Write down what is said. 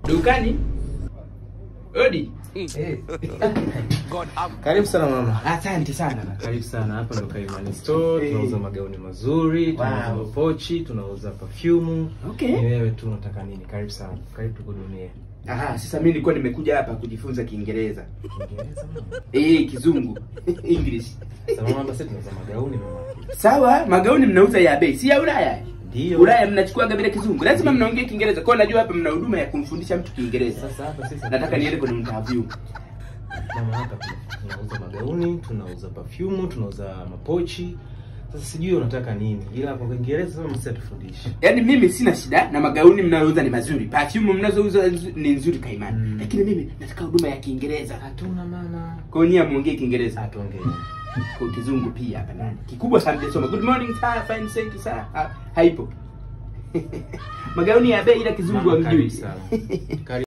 Dukani? Odi. Karibu sana mama. Asante sana. Karibu sana, hapa ndo Kaimani Store. Tunauza magauni mazuri, tunauza mapochi, tunauza perfume. Okay. Ni wewe tu unataka nini? Karibu sana. Karibu tukuhudumie. Aha, sasa mimi nilikuwa nimekuja hapa kujifunza Kiingereza. Kiingereza mama? Kizungu. English. Sasa mama, basi tunauza magauni mama. Sawa, magauni mnauza ya bei, si ya Ulaya. Ndio. Ulaya mnachukuaga bila Kizungu. Lazima mnaongea Kiingereza. Kwa hiyo najua hapa mna huduma ya kumfundisha mtu Kiingereza. Sasa hapa sisi nataka niende kwenye interview. Mama, hapa tunauza magauni, tunauza perfume, tunauza mapochi. Sasa sijui unataka nini, ila kwa Kiingereza sasa msi atufundishe. Yaani mimi sina shida na magauni mnayouza ni mazuri, perfume mnazouza ni nzuri Kaimani. Lakini mimi nataka huduma ya Kiingereza. Hatuna mama. Kwa hiyo nyie muongee Kiingereza. Hatuongee. Kwa Kizungu pia hapa ndani. Kikubwa sana mjasoma. Good morning sir, fine thank you sir. Haipo. Magauni ya bei ila Kizungu hamjui. Karibu sana.